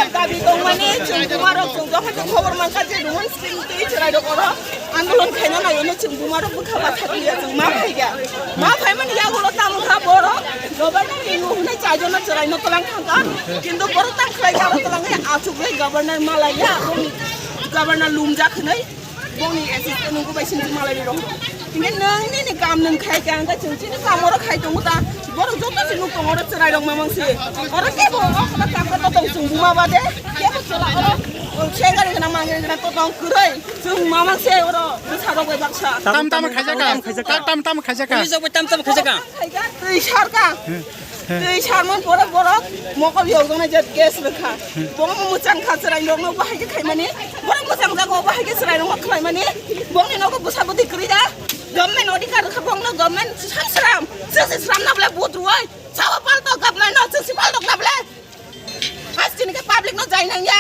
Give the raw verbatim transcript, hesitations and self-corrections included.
Dabi tongmani chwng bumarok chwng jokhon khobor mankha je Roman state twi chwrairok oro andolon khaina nayo no chwng bumarok bwkha batha ya chwng ma phaiya. Ma phaimani yagulo tamo kha borok governor ni nuhunai chaijono chwraino twlang thangkha. Kintu borok tang khlai aro twlangwi achukle governor malaiya, governor lumjak hwnwi. Bongni assistant nungku bai sini malai rong. Ini nang ini ni kam nang khai kang ka cheng chini kam oro khai tongo ta. Borok joto si nuk tongo oro chwrai rong mamang si. Oro kebo oro kota kam ka tong chung buma bade. Kebo chwla oro. O chengari kana mangri kana to tong kurai. Chung mamang si oro. Bwsa rok bai baksa. Tam tam khaijaka. Tam tam khaijaka. Tam tam khaijaka. Twi sarka. Twi sarmani pore borok mokol yokjaknai je gas rwkha. Bomo mwchang kha chwrairokno bahai khe khaimani. Borok mwchang jago bahai khe chwrairokno khlaimani. Bongni nogo bwsa bwtwi kwrwi da. Government odhikar rwkha bongno government sam sram. Sisi sram na bole but ruwai. Sawa palto government no sisi palto na bole. Hasteni khe public no jai nang ya.